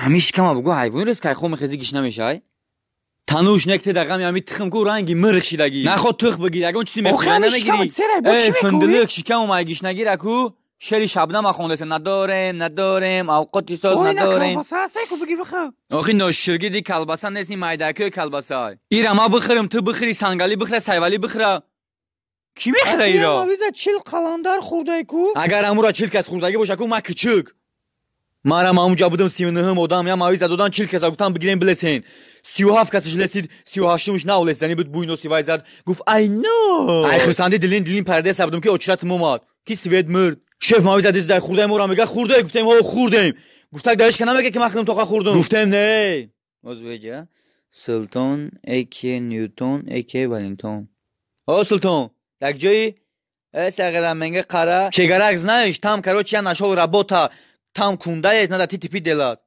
Ҳами шикама бугӯ, ҳайвони рест, кай хом мехези, гишна мешай. Тануш некте да ғами ҳами тухм ку, ранги мирх шидагӣ. Наход тухм бигир, ягон чизи мехӯрӣ намегирӣ. Э, финдлик, шикамам ай гишнагира ку, шери Шабнама хондаса: надорем, надорем, авқоти соз надорем. Охи ноширгиди, колбаса нест, ин майдакӯи колбаса. Ира ма бихӯрам, ту бихӯри, Сангалӣ бихӯра, Сайвалӣ бихӯра. Кӣ мехӯра иро? Мавиза 40 қаландар хӯрдай ку. Агар амура 40 кас хӯрдагӣ боша ку, ма кичик марам ҳамунҷа будам, 39-ум одам. Я мавиза додан, 40 каса гуфтам, бигирем, билесен. 37 касаш лесид, 38-умш наолесзани буд, бӯи носи вай зад, гуфт: «Ай но». Ай хирсанди дилин дилин пардеса будам, ки очиратм омад, ки свет мурд. Шеф мавиза диздай, хӯрдаи моро мега, хӯрдае? Гуфтем: «О, хӯрдем». Гуфтак дариш ка намега, ки ман худам тоқа хӯрдум. Гуфтем: «Не». Озбеҷа Султон эке Ньютон эке Валентон. О, Султон, як ҷои э сағира менга қара чегарак, знаешь, там, короче, я нашёл работа, там кунда есть, надо ТТП делать.